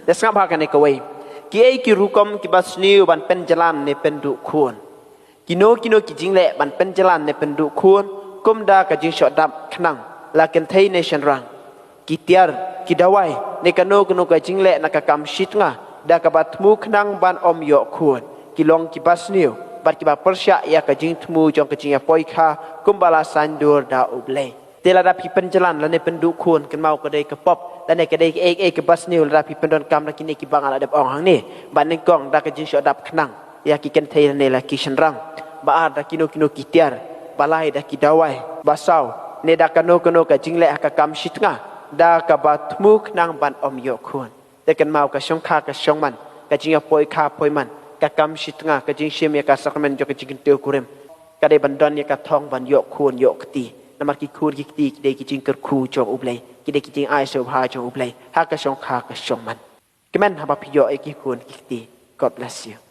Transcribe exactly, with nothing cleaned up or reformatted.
Te sngap ha kane kawei. Kiei ki rukom kiba sniew ban pynjlan ne pynduh khun? Kino kino ki jingleh ban pynjlan ne pynduh khun, kum da ka jingshoh dap khnang, la kynthei ne shynrang. Ki tiar, ki dawai, ne kano kano ka jingleh na ka kam shitnga, da kaba thmu khnang ban ym ïoh khun, ki long kiba sniew bad kiba pyrshah ïa ka jingthmu jong ka jingïapoikha kumba la saiñdur da U Blei. Te lada phi pynjlan lane pynduh khun, kynmaw ka dei ka pop, lane ka dei kaei kaei kaba sniew lada phi pyndonkam da kine kiba nga la dep ong hangne. Ba nyngkong, da ka jingshoh dap khnang ïa ki kynthei lane la ki shynrang. Ba ar, da kino kino ki tiar. Ba lai, da ki dawai. Ba saw, ne da kano kano ka jingleh ha ka kam shitnga, da kaba thmu khnang ban ym ïoh khun. Te kynmaw, ka shongkha ka shongman, ka jingïapoikha poiman, ka kam shitnga, ka jingshim ïa ka sakramen jong ka jingkyntiew kurim, ka dei ban don ïa ka thong ban ïoh khun ïoh kti. Namar ki khun ki kti ki dei ki jingkyrkhu jong U Blei, ki dei ki jingai sngewbha jong U Blei ha ka shongkha ka shongman. Kmen haba phi ïoh ïa ki khun ki kti. God bless you.